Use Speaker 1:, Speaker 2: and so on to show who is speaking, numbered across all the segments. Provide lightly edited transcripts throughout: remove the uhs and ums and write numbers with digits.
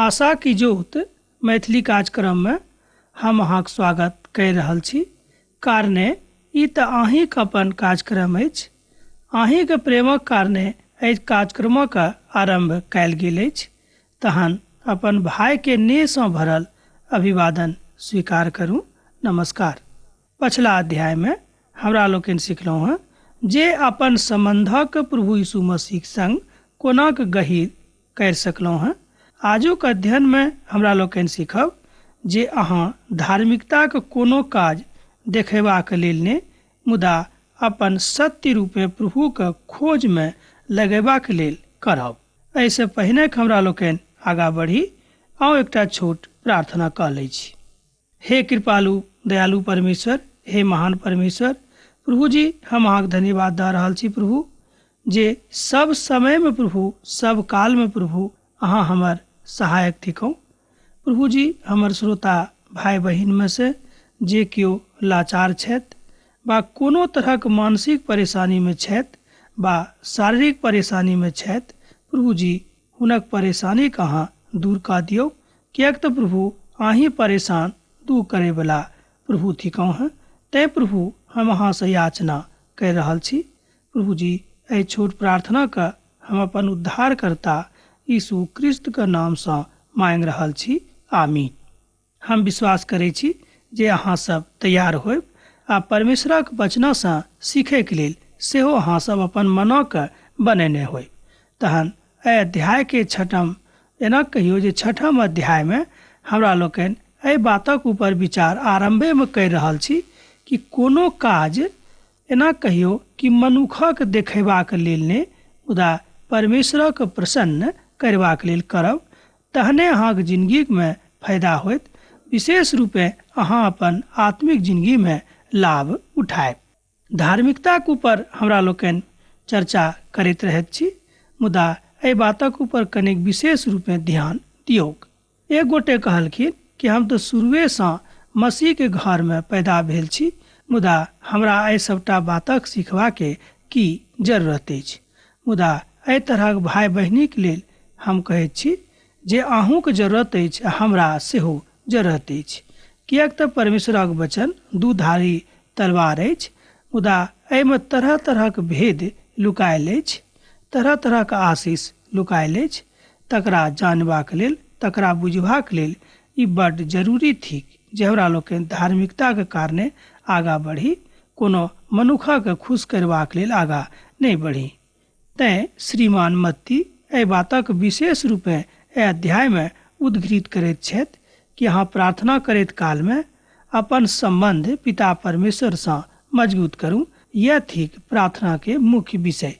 Speaker 1: आशा की ज्योत मैथिली कार्यक्रम में हम अहाँक स्वागत कहि रहल छी। कारणे ई तऽ अहीँके अपन कार्यक्रम अछि, अहीँके प्रेमक कारणे एहि कार्यक्रमक आरम्भ कयल गेल अछि। तहन अपन भाइके नेहसँ भरल अभिवादन स्वीकार करू। नमस्कार। पछिला अध्यायमे हमरा लोकनि सिखलहुँ हँ जे अपन सम्बन्धक प्रभु यीशु मसीह संग कोनाक गहीर करि सकलहुँ हँ। आजुक अध्ययनमे हमरा लोकनि सीखब जे अहाँ धार्मिकताक कोनो काज देखेबाक लेल नहि, मुदा अपन सत्य रूपे प्रभुक खोजमे लगेबाक लेल करब। एहिसँ पहिने हमरा लोकनि आगाँ बढ़ी, आउ एकटा छोट प्रार्थना कऽ लै छी। हे कृपालु दयालु परमेश्वर, हे महान परमेश्वर प्रभु जी, हम अहाँके धन्यवाद दऽ रहल छी प्रभु, जे सब समयमे प्रभु, सब कालमे प्रभु अहाँ हमर सहायक थिकहुँ। प्रभु जी, हमर श्रोता भाय बहिनमे से जे केओ लाचार छथि वा कोनो तरहक मानसिक परेशानीमे छथि वा शारीरिक परेशानीमे छथि, प्रभु जी हुनक परेशानीके अहाँ दूर कऽ दियौ, किएक तऽ प्रभु अहीं परेशान दूर करैवला प्रभु थिकहुँ हँ। तैँ प्रभु हम अहाँसँ याचना करि रहल छी। प्रभु जी, एहि छोट प्रार्थनाके हम अपन उद्धारकर्ता यीशु क्रिस्तके नामसँ मांगि रहल छी। आमीन। हम विश्वास करै छी जे अहाँ सब तैयार होयब आ परमेश्वरक वचनसँ सीखैके लेल सेहो अहाँ सब अपन मनोके बनेने होयब। तहन एहि अध्यायके छठम, एना कहियौ जे छठम अध्यायमे हमरा लोकनि एहि बातक ऊपर विचार आरम्भेमे करि रहल छी कि कोनो काज एना कहियौ कि मनुखक देखेबाक लेल नहि, मुदा परमेश्वरक प्रसन्न करबाक लेल करब, तहने अहाँक जिनगीमे फायदा होयत। विशेष रूपे अहाँ अपन आत्मिक जिनगीमे लाभ उठायब। धार्मिकताक ऊपर हमरा लोकनि चर्चा करैत रहैत छी, मुदा एहि बातक ऊपर कनेक विशेष रूपे ध्यान दियौक। एक गोटे कहलखिन कि हम तऽ शुरुएसँ मसीहके घरमे पैदा भेल छी, मुदा हमरा एहि सबटा बातक सिखबाके की जरूरत अछि। मुदा एहि तरहक भाय बहिनीक लेल हम कहैत छी जे अहूँके जरूरत अछि आ हमरा सेहो जरूरत अछि, किएक तऽ परमेश्वरक वचन दूधारी तलवार अछि, मुदा एहिमे तरह तरहक भेद लुकायल अछि, तरह तरहक आशीष लुकायल अछि। तकरा जानबाक लेल, तकरा बुझबाक लेल ई बड्ड जरूरी थिक जे हमरा लोकनि धार्मिकताके कारणे आगाँ बढ़ी, कोनो मनुखक खुश करबाक लेल आगाँ नहि बढ़ी। तैँ श्रीमान मत्ती एहि बातक विशेष रूपे एहि अध्यायमे उद्घृत करैत छथि कि अहाँ प्रार्थना करैत कालमे अपन सम्बन्ध पिता परमेश्वरसँ मजबूत करू। यह थिक प्रार्थनाके मुख्य विषय।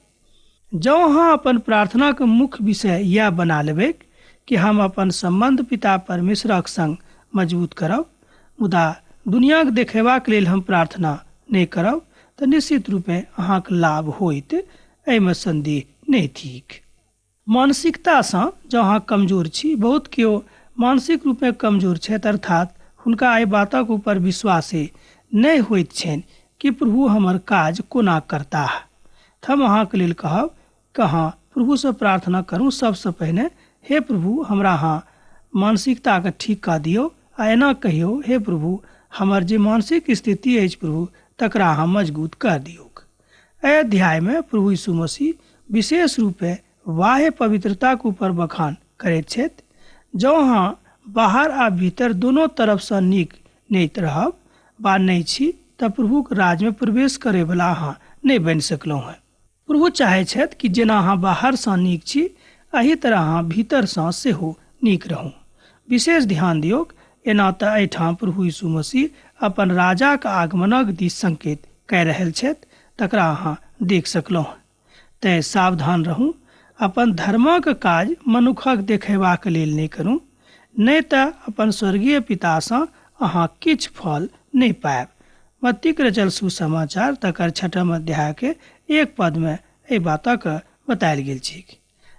Speaker 1: जँ अहाँ अपन प्रार्थनाके मुख्य विषय यह बना लेबै कि हम अपन सम्बन्ध पिता परमेश्वरक संग मजबूत करब, मुदा दुनियाके देखेबाक लेल हम प्रार्थना नहि करब, तऽ निश्चित रूपे अहाँके लाभ होइत, एहिमे सन्देह नहि थिक। मानसिकतासँ जँ अहाँ कमजोर छी, बहुत केओ मानसिक रूपे कमजोर छथि, अर्थात हुनका एहि बातक ऊपर विश्वासे नहि होइत छनि कि प्रभु हमर काज कोना करताह। तऽ हम अहाँके लेल कहब कि अहाँ प्रभुसँ प्रार्थना करू सबसँ पहिने, हे प्रभु हमरा अहाँ मानसिकताके ठीक कऽ दियौ, आ एना कहियौ, हे प्रभु हमर जे मानसिक स्थिति अछि प्रभु तकरा अहाँ मजबूत कऽ दियौक। एहि अध्यायमे प्रभु यीशु मसीह विशेष रूपे बाह्य पवित्रताक ऊपर बखान करैत छथि। जँ अहाँ बाहर आ भीतर दोनो तरफसँ नीक नहि रहब वा नहि छी, तऽ प्रभुक राज्यमे प्रवेश करैवला अहाँ नहि बनि सकलहुँ हँ। प्रभु चाहै छथि कि जेना अहाँ बाहरसँ नीक छी, एहि तरह अहाँ भीतरसँ सेहो नीक रहू। विशेष ध्यान दियौक, एना तऽ एहिठाम प्रभु यीशु मसीह अपन राजाक आगमनक दिस संकेत कए रहल छथि, तकरा अहाँ देख सकलहुँ। तैँ सावधान रहू, अपन धर्मक काज मनुखक देखेबाक लेल नहि करू, नहि तऽ अपन स्वर्गीय पितासँ अहाँ किछु फल नहि पायब। मत्तीक रचल सुसमाचार तकर छठम अध्यायके 1 पदमे एहि बातक बतायल गेल छैक।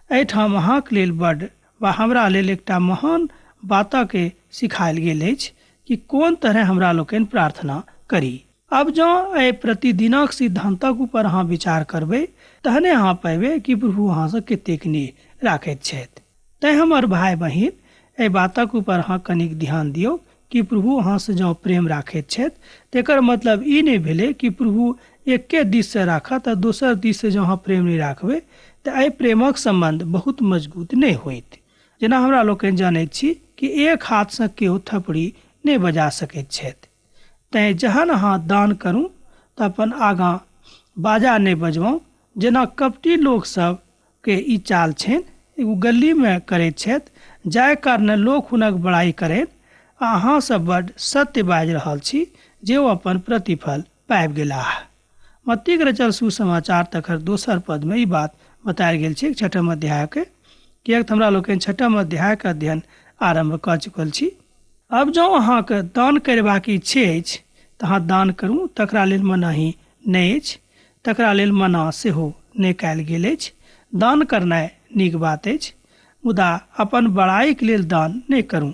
Speaker 1: एहिठाम अहाँक लेल बड्ड वा हमरा लेल एकटा महान बातके सिखायल गेल अछि कि कोन तरह हमरा लोकनि प्रार्थना करी। अब जँ एहि प्रतिदिनक सिद्धांतक ऊपर अहाँ विचार करबै, तहने अहाँ पेबै कि प्रभु अहाँसँ कतेक नेह राखैत छथि। तैँ हमर भाय बहिन, एहि बातक ऊपर अहाँ कनिक ध्यान दियौ कि प्रभु अहाँसँ जँ प्रेम राखैत छथि तकर मतलब ई नहि भेलै कि प्रभु एके दिससँ राखत आ दोसर दिससँ जँ अहाँ प्रेम नहि राखबै तऽ एहि प्रेमक सम्बन्ध बहुत मजबूत नहि होइत। जेना हमरा लोकनि जनैत छी कि एक हाथसँ केओ थपड़ी नहि बजा सकैत छथि। तैँ जहन अहाँ दान करू तऽ अपन आगाँ बाजा नहि बजबौ, जेना कपटी लोक सबके ई चाल छनि, एगो गलीमे करैत छथि, जाहि कारणे लोक हुनक बड़ाई करैत आ अहाँ सब बड सत्य बाजि रहल छी जे ओ अपन प्रतिफल पाबि गेलाह। मत्तीक रचल सुसमाचार तकर दोसर पदमे ई बात बतायल गेल छै छठम अध्यायके, किएक तऽ हमरा लोकनि छठम अध्यायके अध्ययन आरम्भ कऽ चुकल छी। अब जँ अहाँके दान करबाक इच्छे अछि तऽ अहाँ दान करू, तकरा लेल मनाही नहि अछि, तकरा लेल मना सेहो नहि कयल गेल अछि। दान करनाइ नीक बात अछि, मुदा अपन बड़ाइके लेल दान नहि करू।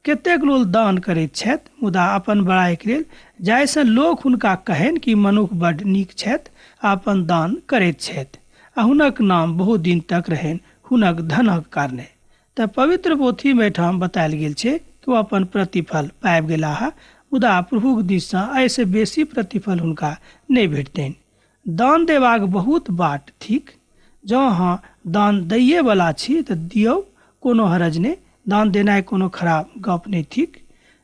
Speaker 1: कतेक लोक दान करैत छथि मुदा अपन बड़ाइके लेल, जाहिसँ लोक हुनका कहनि कि मनुख बड्ड नीक छथि आ अपन दान करैत छथि आ हुनक नाम बहुत दिन तक रहनि हुनक धनक कारणे। तऽ पवित्र पोथीमे एहिठाम बतायल गेल छै कि ओ अपन प्रतिफल पाबि गेलाह, मुदा प्रभुक दिससँ एहिसँ बेसी प्रतिफल हुनका नहि भेटतनि। दान देबाक बहुत बाट थिक। जँ अहाँ दान दैएवला छी तऽ दियौ, कोनो हरज नहि। दान देनाइ कोनो खराब गप नहि थिक।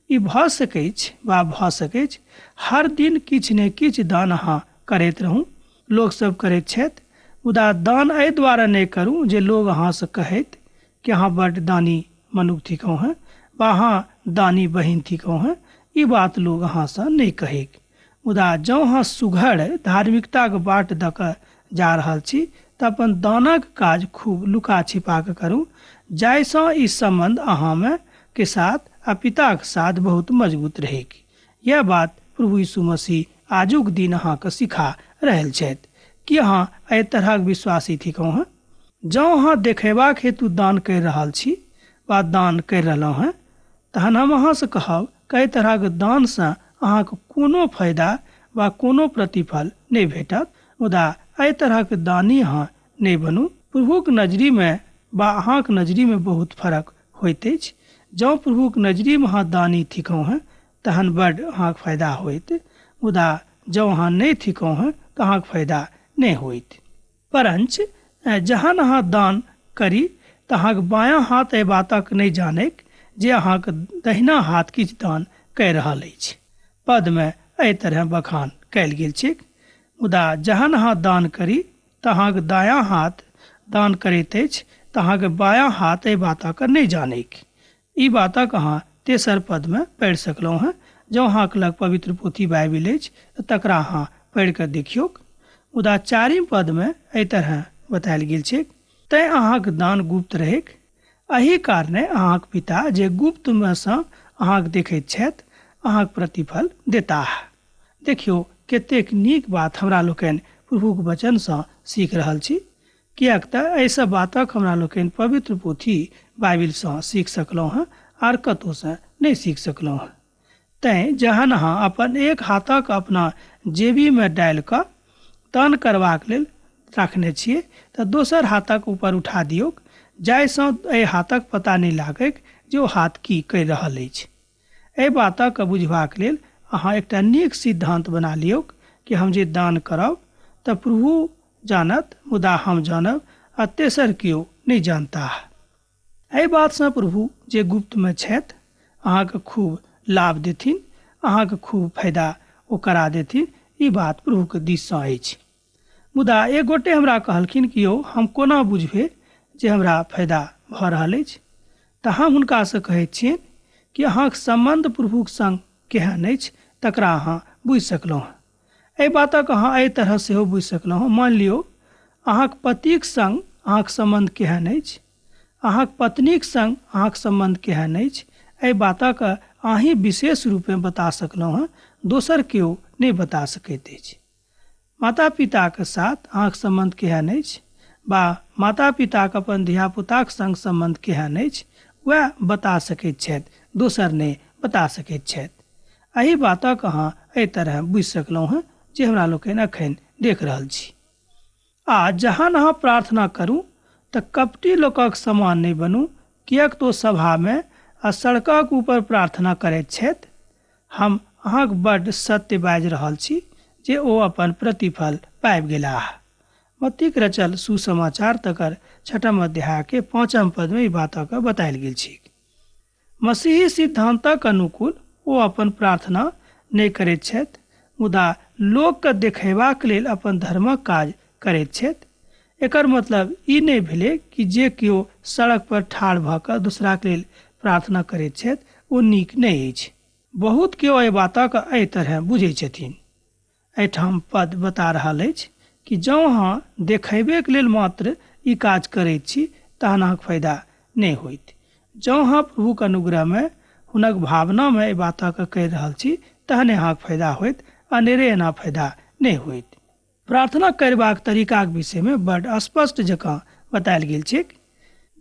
Speaker 1: ई भऽ सकैछ वा भऽ सकैछ हर दिन किछु ने किछु दान अहाँ करैत रहू। लोक सब करैत छथि, मुदा दान एहि दुआरे नहि करू जे लोग अहाँसँ कहैत कि अहाँ बड्ड दानी मनुख थिकहुँ हेँ वा अहाँ दानी बहिन थिकहुँ हेँ। ई बात लोग अहाँसँ नहि कहैक। मुदा जँ अहाँ सुघड़ धार्मिकताक बाट दऽ कऽ जा रहल छी तऽ अपन दानक काज खूब लुका छिपा कऽ करू, जाहिसँ ई सम्बन्ध अहाँमे के साथ आ पिताक साथ बहुत मजबूत रहैक। यैह बात प्रभु यीशु मसीह आजुक दिन अहाँके सिखा रहल छथि। की अहाँ एहि तरहक विश्वासी थिकहुँ हेँ? जँ अहाँ देखेबाक हेतु दान करि रहल छी वा दान करि रहलहुँ हेँ, तहन हम अहाँसँ कहब कि एहि तरहक दानसँ अहाँके कोनो फायदा वा कोनो प्रतिफल नहि भेटत। मुदा एहि तरहक दानी अहाँ नहि बनू। प्रभुक नजरिमे वा अहाँक नजरिमे बहुत फरक होइत अछि। जँ प्रभुक नजरिमे अहाँ दानी थिकहुँ हेँ तहन बड्ड अहाँक फायदा होइत, मुदा जँ अहाँ नहि थिकहुँ हेँ तऽ अहाँक फायदा नहि होइत। परञ्च जहन अहाँ दान करी तऽ अहाँक बायाँ हाथ एहि बातक नहि जानैक जे अहाँक दहिना हाथ किछु दान कय रहल अछि। पदमे एहि तरहे बखान कयल गेल छैक। मुदा जहन अहाँ दान करी तऽ अहाँक दायाँ हाथ दान करैत अछि तऽ अहाँक बायाँ हाथ एहि बातक नहि जानैक। ई बातक अहाँ तेसर पदमे पढ़ि सकलहुँ हेँ। जँ अहाँक लग पवित्र पोथी बाइबिल अछि तऽ तकरा अहाँ पढ़ि कऽ देखियौक। मुदा चारिम पदमे एहि तरहे बतायल गेल छैक, तैँ अहाँक दान गुप्त रहैक। एहि कारणे अहाँक पिता जे गुप्तमे सँ अहाँक देखैत छथि अहाँक प्रतिफल देताह। देखियौ कतेक नीक बात हमरा लोकनि प्रभुक वचनसँ सीख रहल छी, किएक तऽ एहि सब बातक हमरा लोकनि पवित्र पोथी बाइबिलसँ सीख सकलहुँ हेँ, आर कतहुसँ नहि सीख सकलहुँ हेँ। तैँ जहन अहाँ अपन एक हाथक अपना जेबीमे डालि कऽ दान करबाक लेल राखने छियै तऽ दोसर हाथक ऊपर उठा दियौक, जाहिसँ एहि हाथक पता नहि लागैक जे ओ हाथ की करि रहल अछि। एहि बातक बुझबाक लेल अहाँ एकटा नीक सिद्धान्त बना लियौक कि हम जे दान करब तऽ प्रभु जानत, मुदा हम जानब आ तेसर केओ नहि जानताह। एहि बातसँ प्रभु जे गुप्तमे छथि अहाँके खूब लाभ देथिन, अहाँके खूब फायदा ओ करा देथिन। ई बात प्रभुके दिससँ अछि। मुदा एक गोटे हमरा कहलखिन कि यौ हम कोना बुझबै जे हमरा फायदा भऽ रहल अछि? तऽ हम हुनकासँ कहैत छियनि कि अहाँक सम्बन्ध प्रभुक संग केहन अछि तकरा अहाँ बुझि सकलहुँ हँ। एहि बातक अहाँ एहि तरह सेहो बुझि सकलहुँ हँ। मानि लियौ अहाँक पतिक संग अहाँक सम्बन्ध केहन अछि, अहाँक पत्नीक संग अहाँक सम्बन्ध केहन अछि, एहि बातक अहीं विशेष रूपेँ बता सकलहुँ हँ, दोसर केओ नहि बता सकैत अछि। माता पिताक साथ अहाँक सम्बन्ध केहन अछि वा माता पिताक अपन धियापुताक संग सम्बन्ध केहन अछि, वएह बता सकैत छथि, दोसर नहि बता सकैत छथि। एहि बातक अहाँ एहि तरहे बुझि सकलहुँ हँ जे हमरा लोकनि अखन देख रहल छी। आ जहन अहाँ प्रार्थना करू तऽ कपटी लोकक समान नहि बनू, किएक तऽ ओ सभामे आ सड़कक ऊपर प्रार्थना करैत छथि, हम अहाँक बड्ड सत्य बाजि रहल छी जे ओ अपन प्रतिफल पाबि गेलाह। मत्तीक रचल सुसमाचार तकर 6 अध्याय के 5 पद में ई बातक बतायल गेल छैक। मसीही सिद्धांतक अनुकूल ओ अपन प्रार्थना नहि करैत छथि, मुदा लोकके देखेबाक लेल अपन धर्मक काज करैत छथि। एकर मतलब ई नहि भेलै कि जे केओ सड़क पर ठाढ़ भऽ कऽ दोसराके लेल प्रार्थना करैत छथि ओ नीक नहि अछि। बहुत केओ एहि बातक एहि तरह बुझै छथिन। एहिठाम पद बता रहल अछि कि जँ अहाँ देखेबेके लेल मात्र ई काज करैत छी तहन अहाँके फायदा नहि होइत। जँ अहाँ प्रभुक अनुग्रहमे हुनक भावनामे एहि बातक कहि रहल छी तहन अहाँके फायदा होइत, अनेरे एना फायदा नहि होइत। प्रार्थना करबाक तरीकाक विषयमे बड स्पष्ट जकाँ बतायल गेल छैक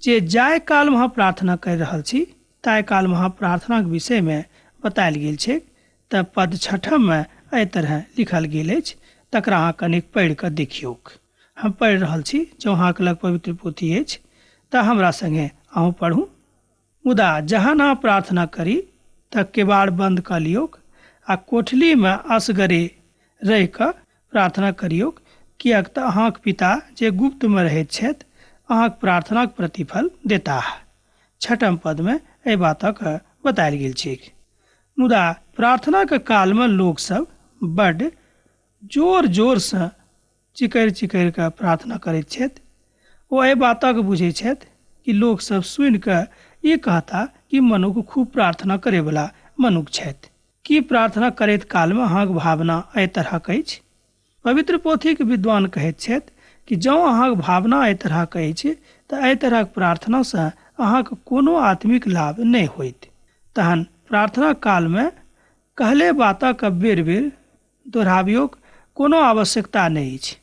Speaker 1: जे जाहि कालमे अहाँ प्रार्थना करि रहल छी ताहि कालमे अहाँ प्रार्थनाक विषयमे बतायल गेल छैक। तऽ पद 6 मे एहि तरह लिखल गेल अछि, तकरा अहाँ कनिक पढ़ि कऽ देखियौक। हम पढ़ि रहल छी, जँ अहाँके लग पवित्र पोथी अछि तऽ हमरा संगे अहूँ पढ़ू। मुदा जहन अहाँ प्रार्थना करी तऽ केबाड़ बंद कऽ लियौक आ कोठलीमे असगरे रहि कऽ प्रार्थना करियौक, किएक तऽ अहाँक पिता जे गुप्तमे रहैत छथि अहाँक प्रार्थनाक प्रतिफल देताह। 6 पदमे एहि बातक बतायल गेल छैक। मुदा प्रार्थनाक कालमे लोकसभ बड्ड जोर जोरसँ चिकरि चिकरि कऽ प्रार्थना करैत छथि। ओ एहि बातक बुझै छथि कि लोकसभ सुनि कऽ ई कहता कि मनुख खूब प्रार्थना करैवला मनुख छथि। की प्रार्थना करैत कालमे अहाँक भावना एहि तरहक अछि? पवित्र पोथीक विद्वान कहैत छथि कि जँ अहाँक भावना एहि तरहक अछि तऽ एहि तरहक प्रार्थनासँ अहाँक कोनो आत्मिक लाभ नहि होइत। तहन प्रार्थना कालमे कहले बातक बेर बेर दोहराबियौक कोनो आवश्यकता नहि अछि।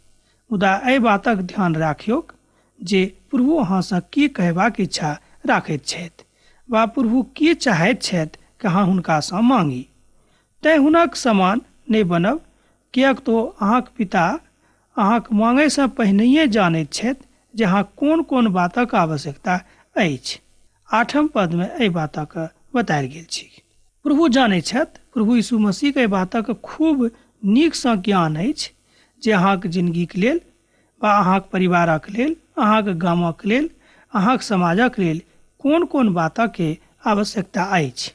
Speaker 1: मुदा एहि बातक ध्यान राखियौक जे प्रभु अहाँसँ की कहबाक इच्छा राखैत छथि वा प्रभु की चाहैत छथि कि अहाँ हुनकासँ मांगी। तैँ हुनक समान नहि बनब, किएक तो अहाँक पिता अहाँक मांगयसँ पहिनहिए जानैत छथि जे अहाँ कोन कोन बातक आवश्यकता अछि। 8 पदमे एहि बातक बतायल गेल छै। प्रभु जानैत छथि, प्रभु यीशु मसीहके एहि बातक खूब नीकसँ ज्ञान अछि जे अहाँक जिंदगीके लेल वा अहाँक परिवारक लेल, अहाँक गामक लेल, अहाँक समाजक लेल कोन कोन बातक आवश्यकता अछि।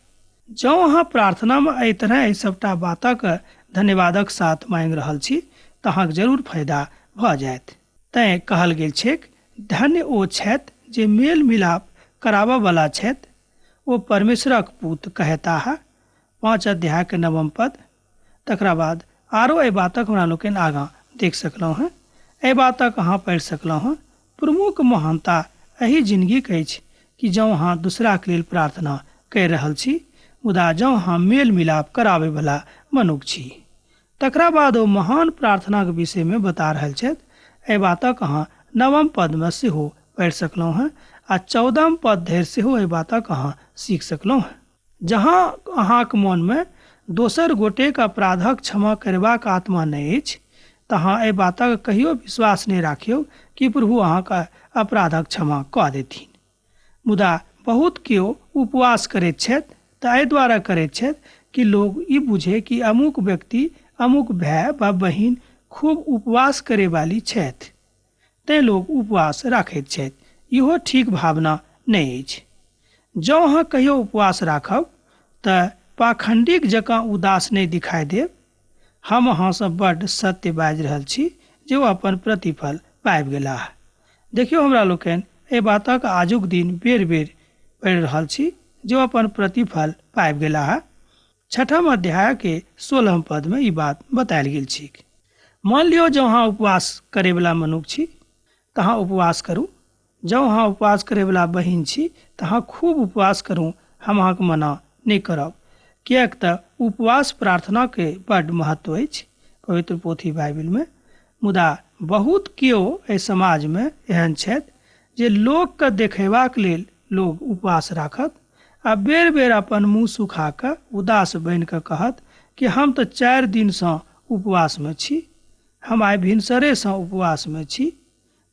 Speaker 1: जँ अहाँ प्रार्थनामे एहि तरह एहि सभटा बातक धन्यवादक साथ मांगि रहल छी तऽ अहाँके जरूर फायदा भऽ जायत। तैँ कहल गेल छैक, धन्य ओ छथि जे मेल मिलाप कराबऽ वला छथि, ओ परमेश्वरक पूत कहताह। 5 अध्याय के 9 पद। तकरा बाद आरो एहि बातक हमरा लोकनि आगाँ देख सकलहुँ हेँ, एहि बातक अहाँ पढ़ि सकलहुँ हेँ। प्रमुख महानता एहि जिंदगीक अछि कि जँ अहाँ दूसराके लेल प्रार्थना करि रहल छी, मुदा जँ अहाँ मेल मिलाप कराबैवला मनुख छी। तकरा बाद ओ महान प्रार्थनाक विषयमे बता रहल छथि। एहि बातक अहाँ 9 पदमे सेहो पढ़ि सकलहुँ हेँ आ 14 पद धरि सेहो एहि बातक अहाँ सीख सकलहुँ हेँ। जहाँ अहाँक मोनमे दोसर गोटेक अपराधक क्षमा करबाक आत्मा नहि अछि तहाँ एहि बातक कहियो विश्वास नहि राखियौ कि प्रभु अहाँक अपराधक क्षमा कऽ देथिन। मुदा बहुत केओ उपवास करैत छथि तऽ एहि द्वारा करैत छथि कि लोग ई बुझे कि अमुक व्यक्ति, अमुक भाय वा बहिन खूब उपवास करे वाली छथि, तैँ लोग उपवास राखैत छथि। इहो ठीक भावना नहि अछि। जँ अहाँ कहियो उपवास राखब तऽ पाखंडीक जकाँ उदास नहि दिखाई देब। हम अहाँसँ बड्ड सत्य बाजि रहल छी जे ओ अपन प्रतिफल पाबि गेलाह। देखियौ हमरा लोकनि एहि बातक आजुक दिन बेर बेर पढ़ि रहल छी जे ओ अपन प्रतिफल पाबि गेलाह। 6 अध्याय के 16 पद में ई बात बतायल गेल छैक। मान लियौ जँ अहाँ उपवास करैवला मनुख छी तऽ अहाँ उपवास करू। जँ अहाँ उपवास करैवला बहिन छी तऽ अहाँ खूब उपवास करू, हम अहाँके मना नहि करब, किएक तऽ उपवास प्रार्थनाके बड्ड महत्व अछि पवित्र पोथी बाइबिलमे। मुदा बहुत केओ एहि समाजमे एहन छथि जे लोकके देखेबाक लेल लोग उपवास राखत आ बेर बेर अपन मुँह सुखा कऽ उदास बनि कऽ कहत कि हम तऽ 4 दिनसँ उपवासमे छी, हम आइ भिनसरेसँ उपवासमे छी,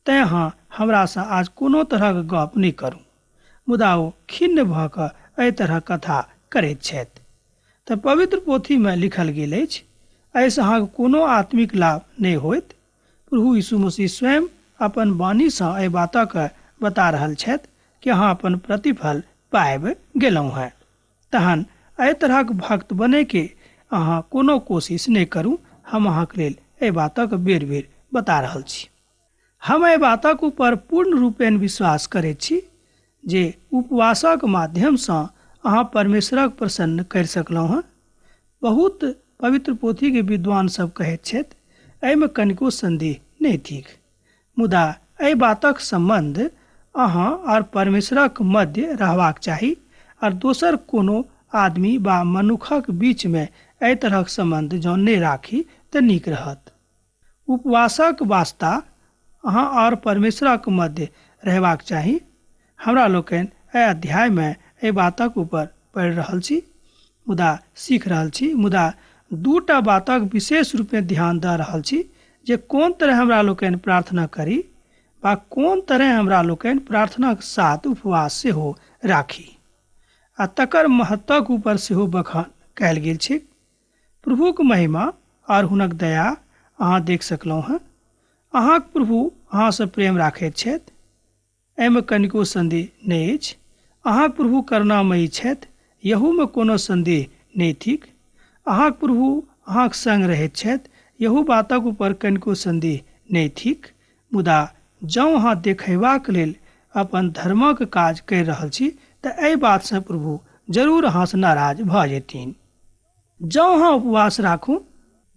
Speaker 1: तैँ अहाँ हमरासँ आज कोनो तरहक गप नहि करू। मुदा ओ खिन्न भऽ कऽ एहि तरहक कथा करैत छथि। तऽ पवित्र पोथीमे लिखल गेल अछि, एहिसँ अहाँके कोनो आत्मिक लाभ नहि होयत। प्रभु यीशु मसीह स्वयं अपन वाणीसँ एहि बातक बता रहल छथि कि अहाँ अपन प्रतिफल पाबि गेलहुँ हेँ। तहन एहि तरहक भक्त बनयके अहाँ कोनो कोशिश नहि करू। हम अहाँके लेल एहि बातक बेर बेर बता रहल छी। हम एहि बातक ऊपर पूर्ण रूपेण विश्वास करैत छी जे उपवासक माध्यमसँ अहाँ परमेश्वरक प्रसन्न करि सकलहुँ हेँ। बहुत पवित्र पोथीके विद्वान सब कहैत छथि, एहिमे कनिको संदेह नहि थिक। मुदा एहि बातक सम्बन्ध अहाँ आओर परमेश्वरक मध्य रहबाक चाही आओर दोसर कोनो आदमी वा मनुखक बीचमे एहि तरहक सम्बन्ध जँ नहि राखी तऽ नीक रहत। उपवासक वास्ता अहाँ आओर परमेश्वरक मध्य रहबाक चाही। हमरा लोकनि एहि अध्यायमे एहि बातक ऊपर पढ़ि रहल छी, मुदा सीख रहल छी, मुदा दूटा बातक विशेष रूपमे ध्यान दऽ रहल छी जे कोन तरह हमरा लोकनि प्रार्थना करी वा कोन तरह हमरा लोकनि प्रार्थनाक साथ उपवास सेहो राखी आ तकर महत्वक ऊपर सेहो बखान कयल गेल छै। प्रभुक महिमा आओर हुनक दया अहाँ देख सकलहुँ हेँ। अहाँक प्रभु अहाँसँ प्रेम राखैत छथि, एहिमे कनिको संदेह नहि अछि। अहाँक प्रभु करुणामयी छथि, यहूमे कोनो संदेह नहि थिक। अहाँक प्रभु अहाँक संग रहैत छथि, यहू बातक ऊपर कनिको संदेह नहि थिक। मुदा जँ अहाँ देखेबाक लेल अपन धर्मक काज करि रहल छी तऽ एहि बातसँ प्रभु जरूर अहाँसँ नाराज भऽ जेथिन। जँ अहाँ उपवास राखू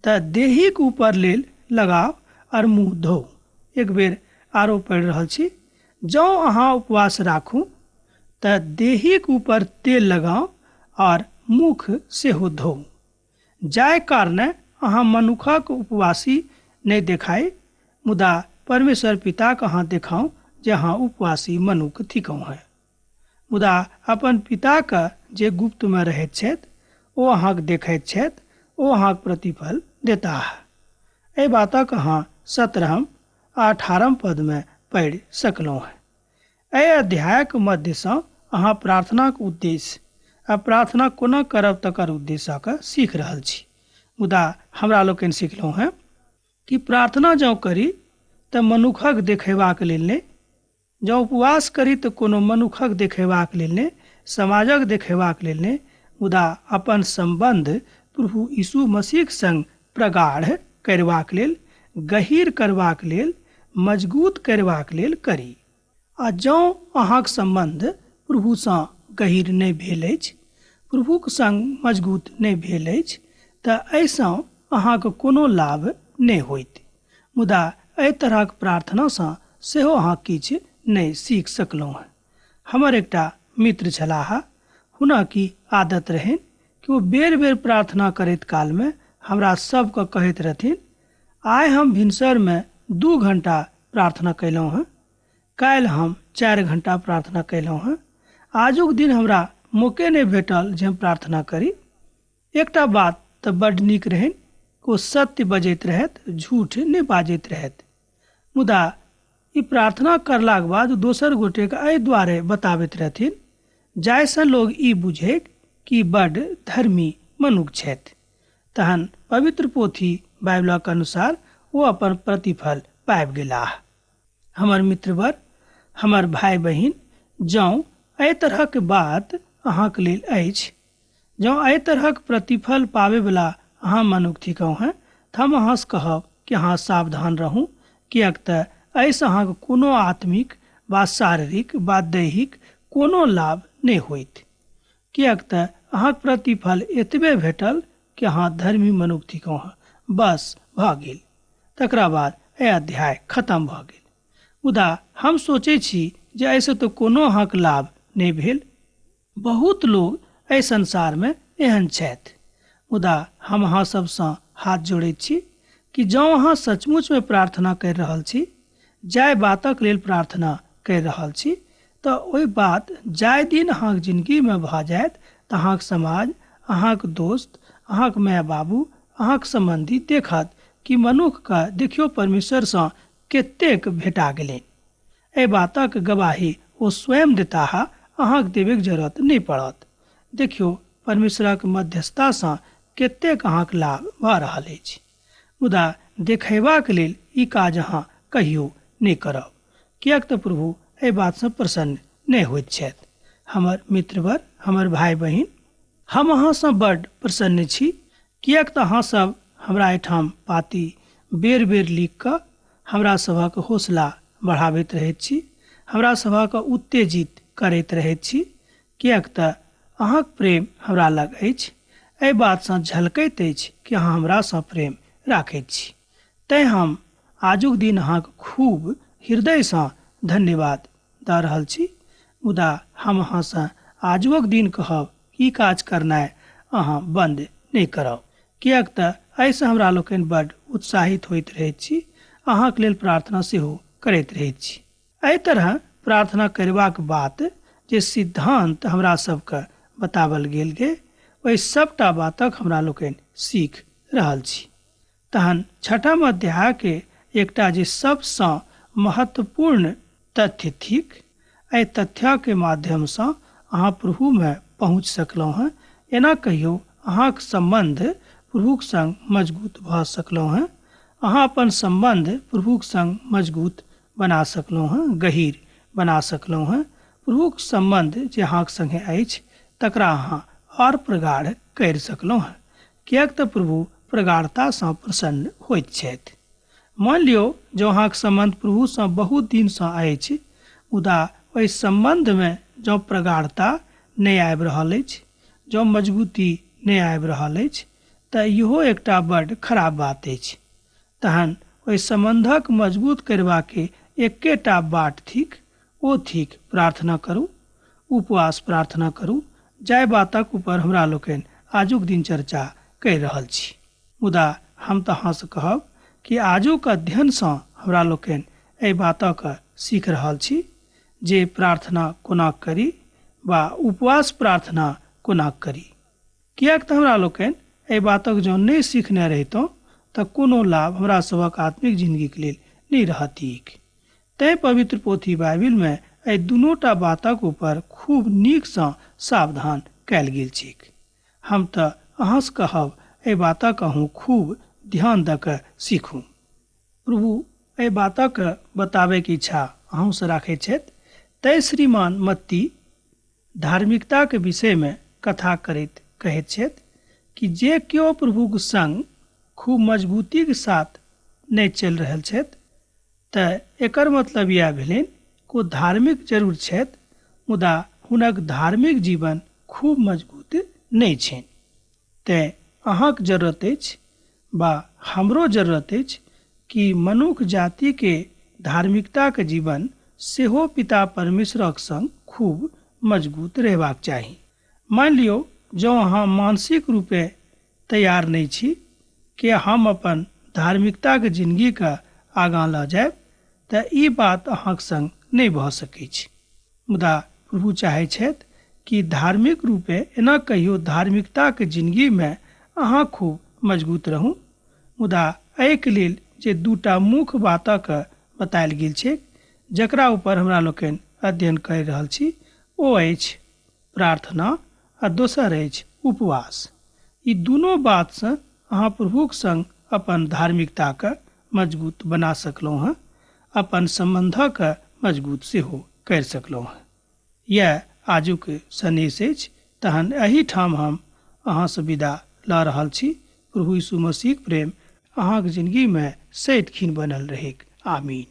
Speaker 1: तऽ देहीक ऊपर लेल लगाउ आओर मुँह धोउ। एक बेर आरो पढ़ि रहल छी, जँ अहाँ उपवास राखू तऽ देहीक ऊपर तेल लगाउ आओर मुख सेहो धोउ, जाहि कारणे अहाँ मनुखक उपवासी नहि देखाइ, मुदा परमेश्वर पिताक अहाँ देखाउ जे अहाँ उपवासी मनुख थिकहुँ हेँ। मुदा अपन पिताक जे गुप्तमे रहैत छथि ओ अहाँक देखैत छथि, ओ अहाँक प्रतिफल देताह। एहि बातक अहाँ 17 आ 18 पदमे पढ़ि सकलहुँ हेँ। एहि अध्यायक मध्यसँ अहाँ प्रार्थनाक उद्देश्य आ प्रार्थना कोना करब तकर उद्देश्यक सीख रहल छी। मुदा हमरा लोकनि सिखलहुँ हेँ कि प्रार्थना जँ करी तऽ मनुखक देखेबाक लेल नहि, जँ उपवास करी तऽ कोनो मनुखक देखेबाक लेल नहि, समाजक देखेबाक लेल नहि, मुदा अपन सम्बन्ध प्रभु यीशु मसीहक संग प्रगाढ़ करबाक लेल, गहीर करबाक लेल, मजगूत करबाक लेल करी। आ जँ अहाँक सम्बन्ध प्रभुसँ गहीर नहि भेल अछि, प्रभुक संग मजगूत नहि भेल अछि, तऽ एहिसँ अहाँके कोनो लाभ नहि होइत। मुदा एहि तरहक प्रार्थनासँ सेहो अहाँ किछु नहि सीख सकलहुँ हेँ। हमर एकटा मित्र छलाह, हुनक ई आदत रहनि कि ओ बेर बेर प्रार्थना करैत कालमे हमरा सबके कहैत रहथिन, आइ हम भिनसरमे 2 घंटा प्रार्थना कयलहुँ हेँ, काल्हि हम 4 घंटा प्रार्थना कयलहुँ हेँ, आजुक दिन हमरा मौके नहि भेटल जे हम प्रार्थना करी। एकटा बात तऽ बड्ड नीक रहनि, ओ सत्य बजैत रहथि, झूठ नहि बाजैत रहथि। मुदा ई प्रार्थना करलाक बाद दोसर गोटेके एहि दुआरे बताबैत रहथिन जाहिसँ लोग ई बुझै कि बड्ड धर्मी मनुख छथि। तहन पवित्र पोथी बाइबलक अनुसार ओ अपन प्रतिफल पाबि गेलाह। हमर मित्रवर, हमर भाय बहिन, जँ एहि तरहक बात अहाँके लेल अछि, जँ एहि तरहक प्रतिफल पाबैवला अहाँ मनुख थिकहुँ हेँ, तऽ हम अहाँसँ कहब कि अहाँ सावधान रहू, किएक तऽ एहिसँ अहाँके कोनो आत्मिक वा शारीरिक वा दैहिक कोनो लाभ नहि होइत, किएक तऽ अहाँके प्रतिफल एतबे भेटल कि अहाँ धर्मी मनुख थिकहुँ हेँ, बस भऽ गेल। तकरा बाद एहि अध्याय खतम भऽ गेल। मुदा हम सोचै छी जे एहिसँ तऽ कोनो अहाँके लाभ नहि भेल। बहुत लोग एहि संसारमे एहन छथि। मुदा हम अहाँ सबसँ हाथ जोड़ैत छी कि जँ अहाँ सचमुचमे प्रार्थना करि रहल छी, जाहि बातक लेल प्रार्थना करि रहल छी, तऽ ओहि बात जाहि दिन अहाँके जिंदगीमे भऽ जायत तऽ अहाँके समाज, अहाँके दोस्त, अहाँके माय बाबू, अहाँके सम्बन्धी देखत कि मनुखके देखियौ परमेश्वरसँ कतेक भेटा गेलनि। एहि बातक गवाही ओ स्वयं देताह, अहाँके देबैके जरूरत नहि पड़त। देखियौ परमेश्वरक मध्यस्थतासँ कतेक अहाँके लाभ भऽ रहल अछि। मुदा देखेबाक लेल ई काज अहाँ कहियो नहि करब, किएक तऽ प्रभु एहि बातसँ प्रसन्न नहि होइत छथि। हमर मित्रवर, हमर भाय बहिन, हम अहाँसँ बड्ड प्रसन्न छी, किएक तऽ अहाँसभ हमरा एहिठाम पाती बेर बेर लिख कऽ हमरा सभक हौसला बढ़ाबैत रहैत छी, हमरा सभक उत्तेजित करैत रहैत छी, किएक तऽ अहाँक प्रेम हमरा लग अछि। एहि बातसँ झलकैत अछि कि अहाँ हमरासँ प्रेम राखैत छी। तैँ हम आजुक दिन अहाँके खूब हृदयसँ धन्यवाद दऽ रहल छी। मुदा हम अहाँसँ आजुक दिन कहब, ई काज करनाइ अहाँ बन्द नहि करब, किएक तऽ एहिसँ हमरा लोकनि बड्ड उत्साहित होइत रहैत छी, अहाँके लेल प्रार्थना सेहो करैत रहैत छी। एहि तरह प्रार्थना करबाक बात जे सिद्धांत हमरा सबके बतावल गेल गे, ओहि सबटा बातक हमरा लोकनि सीख रहल छी। तहन छठम अध्याय के एकटा जे सबसँ महत्वपूर्ण तथ्य थिक, एहि तथ्य के माध्यमसँ अहाँ प्रभुमे पहुँच सकलहुँ हँ। एना कहियौ अहाँक सम्बन्ध प्रभुक संग मजबूत भऽ सकलहुँ हँ, अहाँ अपन सम्बन्ध प्रभुक संग मजबूत बना सकलहुँ हँ, गहीर बना सकलहुँ हँ। प्रभुक सम्बन्ध जे अहाँक संगे अछि तकरा अहाँ आओर प्रगाढ़ करि सकलहुँ हँ, किएक तऽ प्रभु प्रगाढ़तासँ प्रसन्न होइत छथि। मान लियौ जँ अहाँक सम्बन्ध प्रभुसँ बहुत दिनसँ अछि, मुदा ओहि सम्बन्धमे जँ प्रगाढ़ता नहि आबि रहल अछि, जँ मजबूती नहि आबि रहल अछि, तऽ इहो एकटा बड्ड खराब बात अछि। तहन ओहि सम्बन्धक मजबूत करबाके एकेटा बाट थिक, ओ थिक प्रार्थना करू, उपवास प्रार्थना करू, जाहि बातक ऊपर हमरा लोकनि आजुक दिन चर्चा करि रहल छी। मुदा हम तऽ अहाँसँ कहब कि आजुक अध्ययनसँ हमरा लोकनि एहि बातक सीख रहल छी जे प्रार्थना कोना करी वा उपवास प्रार्थना कोना करी। किएक तऽ हमरा लोकनि एहि बातक जँ नहि सीखने रहितहुँ तऽ कोनो लाभ हमरा सभक आत्मिक जिंदगीक लेल नहि रहतीक। तैँ पवित्र पोथी बाइबिलमे एहि दुनूटा बातक ऊपर खूब नीकसँ सावधान कयल गेल छैक। हम तऽ अहाँसँ कहब एहि बातक अहूँ खूब ध्यान दऽ कऽ सीखू। प्रभु एहि बातक बताबैके इच्छा अहूँसँ राखैत छथि। तैँ श्रीमान मत्ती धार्मिकताके विषयमे कथा करैत कहैत छथि कि जे केओ प्रभुक संग खूब मजबूतीके साथ नहि चलि रहल छथि, तऽ एकर मतलब इएह भेलनि कि ओ धार्मिक जरूर छथि, मुदा हुनक धार्मिक जीवन खूब मजबूत नहि छनि। तैँ अहाँक जरूरत अछि वा हमरो जरूरत अछि कि मनुख जातिके धार्मिकताके जीवन सेहो पिता परमेश्वरक संग खूब मजबूत रहबाक चाही। मानि लियौ जँ अहाँ मानसिक रूपे तैयार नहि छी कि हम अपन धार्मिकताके जिंदगीके आगाँ लऽ जायब, तऽ ई बात अहाँक संग नहि भऽ सकैछ। मुदा प्रभु चाहै छथि कि धार्मिक रूपे एना कहियो धार्मिकताके जिंदगीमे अहाँ खूब मजबूत रहू। मुदा एहिके लेल जे दूटा मुख्य बातक बतायल गेल छै, जकरा ऊपर हमरा लोकनि अध्ययन करि रहल छी, ओ अछि प्रार्थना आ दोसर अछि उपवास। ई दुनू बातसँ अहाँ प्रभुक संग अपन धार्मिकताके मजबूत बना सकलहुँ हँ, अपन सम्बन्धक मजबूत सेहो करि सकलहुँ हँ। इएह आजुक सन्देश अछि। तहन एहिठाम हम अहाँसँ विदा लऽ रहल छी। प्रभु यीशु मसीहक प्रेम अहाँक जिंदगीमे सदिखन बनल रहैक। आमीन।